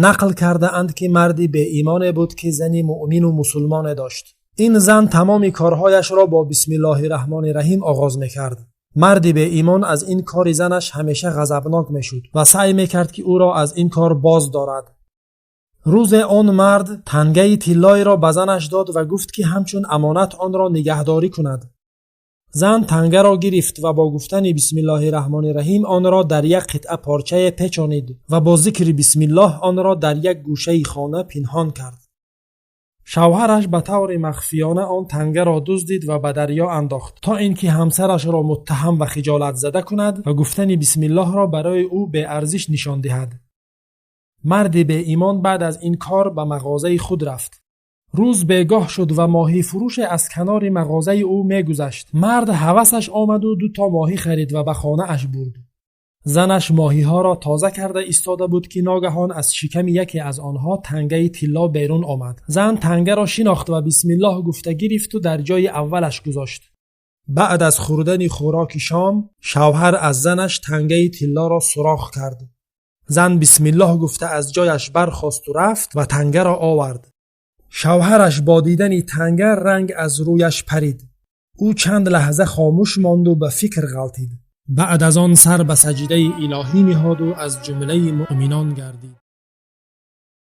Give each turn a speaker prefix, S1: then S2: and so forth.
S1: Нақл кардаанд, ки марди беимоне буд, ки зани муъмину мусулмоне дошт. Ин зан тамоми корҳояшро бо бисмиллоҳи раҳмони раҳим оғоз мекард. Марди беимон аз ин кори занаш ҳамеша ғазабнок мешуд ва саъй мекард, ки ӯро аз ин кор боз дорад. Рӯзе он мард тангаи тиллоеро ба занаш дод ва гуфт, ки ҳамчун амонат онро нигаҳдорӣ кунад. Зан тангаро гирифт ва бо гуфтани бисмиллоҳи раҳмони раҳим онро дар як қитъа порчае печонид ва бо зикри бисмиллоҳ онро дар як гӯшаи хона пинҳон кард. Шавҳараш ба таври махфиёна он тангаро дуздид ва ба дарё андохт, то ин ки ҳамсарашро муттаҳам ва хиҷолатзада кунад ва гуфтани бисмиллоҳро барои ӯ беарзиш нишон диҳад. Марди беимон баъд аз ин кор ба мағозаи худ рафт. Рӯз бегоҳ шуд ва моҳифурӯше аз канори мағозаи ӯ мегузашт. Мард ҳавасаш омаду дуто моҳӣ харид ва ба хонааш бурд. Занаш моҳиҳоро тоза карда истода буд, ки ногаҳон аз шиками яке аз онҳо тангаи тилло берун омад. Зан тангаро шинохт ва бисмиллоҳ гуфта гирифту дар ҷои аввалаш гузошт. Баъд аз хӯрдани хӯроки шом шавҳар аз занаш тангаи тиллоро суроғ кард. Зан бисмиллоҳ гуфта аз ҷояш бархосту рафт ва тангаро овард. Шавҳараш бо дидани танга ранг аз рӯяш парид. Ӯ чанд лаҳза хомӯш монду ба фикр ғалтид. Баъд аз он сар ба саҷдаи илоҳӣ ниҳоду аз ҷумлаи муъминон гардид.